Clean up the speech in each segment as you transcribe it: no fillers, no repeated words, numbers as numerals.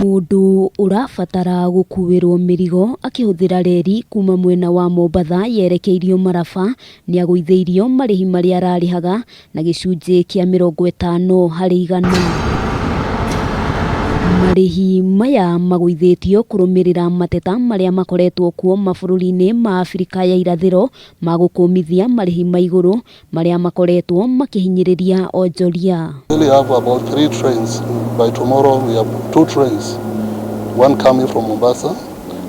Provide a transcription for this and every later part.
Mũndũ ũrabatara gũkuĩrwo mĩrigo akĩhũthĩra reri kuma mwena wa Mombatha yerekeirio Maraba nĩagũithĩirio marĩhi marĩa ararĩhaga na gĩcunjĩ kĩa 50%. Marĩhi maya magũithĩtio kũrũmĩrĩra mateta marĩa makoretwo kuo mabũrũri-inĩ ma Abirika ya irathĩro ma gũkũmithia marĩhi ma igũrũ marĩa makoretwo makĩhinyĩrĩria onjoria. We have about three trains. By tomorrow we have two trains, one coming from Mombasa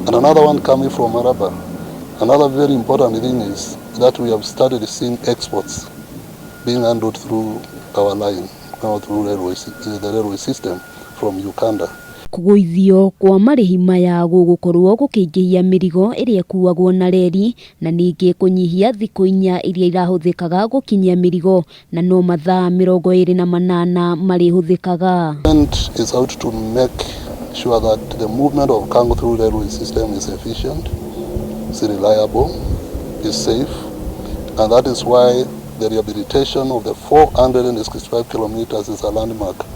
and another one coming from Maraba. Another very important thing is that we have started seeing exports being handled through our line, or through railway, the railway system from Uganda. Kũgũithio kwa marĩhi maya gũgũkorwo gũkĩingĩhia mĩrigo ĩrĩa ĩkuagwo na reri na ningĩ kũnyihia thikũ 4 iria irahũthĩkaga gũkinyia mĩrigo na no mathaa 28 marĩhũthĩkaga. Government is out to make sure that the movement of cargo through railway system is efficient, is reliable, is safe, and that is why the rehabilitation of the 465 kilometers is a landmark.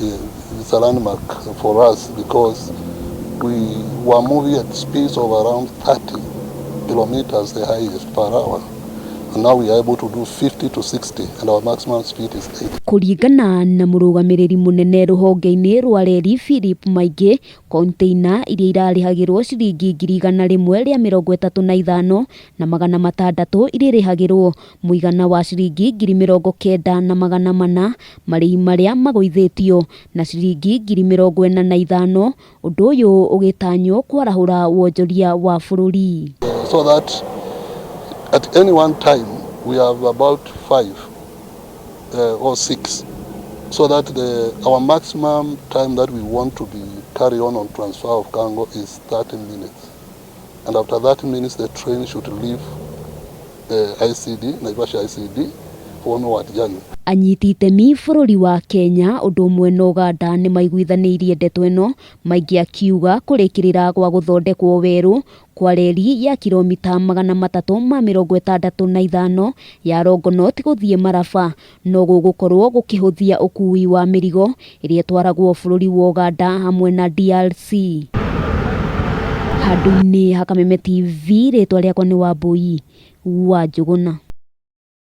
It's a landmark for us because we were moving at speeds of around 30 kilometers, the highest per hour. And now we are able to do 50 to 60, and our maximum speed is 80. Kũringana na mũrũgamĩrĩri mũnene rũhonge-inĩ rwa reri Philip Maingĩ, container iria irarĩhagĩrwo ciringi 135,600 irĩrĩhagĩrwo mũigana wa ciringi 94,400, marĩhi marĩa magũithĩtio na ciringi 45,000, ũndũ ũyũ ũgĩtanywo kwarahũra wonjoria wa bũrũri. So that at any one time we have about 5 or 6, so that our maximum time that we want to be carry on transfer of cargo is 30 minutes. And after 30 minutes the train should leave the ICD, Naivasha ICD, for onward journey. Anyiti itemi bũrũri wa Kenya ũndũ ũmwe na Uganda nĩ maiguithanĩirie ndeto ĩno, Maingĩ akiuga kũrĩkĩrĩra gwa gũthondekwo werũ kwa reri ya kilomita 365 ya Longonot gũthiĩ Maraba no gũgũkorwo gũkĩhũthia ũkui wa mĩrigo ĩrĩa ĩtwaragwo bũrũri wa Uganda hamwe na DRC. Handũ-inĩ ha Kameme TV, rĩtwa rĩakwa nĩ Wambui wa Njũgũna.